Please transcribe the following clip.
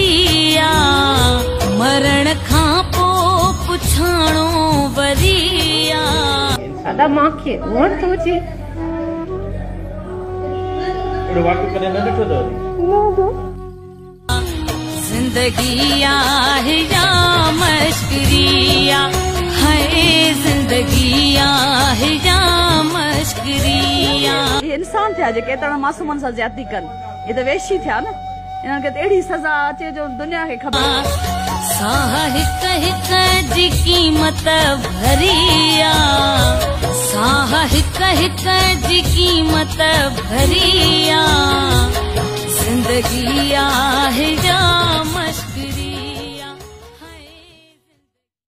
ڀري آ، मरण खां पोइ पुछाणो वरी आ। अदा मूंखे वण थो अचे। अहिड़ो वाक़ियो कॾहिं न ॾिठो अथव? ज़िंदगी आहे या मश्करी आ, है ज़िंदगी आहे या मश्करी आ। इहे इंसान थिया जेके एतिरा मासूमनि सां ज़्यादती कनि, इहे त वैशी थिया न, इन्हनि खे त अहिड़ी सज़ा अचे जो दुनिया खे ख़बर। साह हिक हिक जी क़ीमत भरी आ, साह हिक हिक जी क़ीमत भरी आ, ज़िंदगी आहे या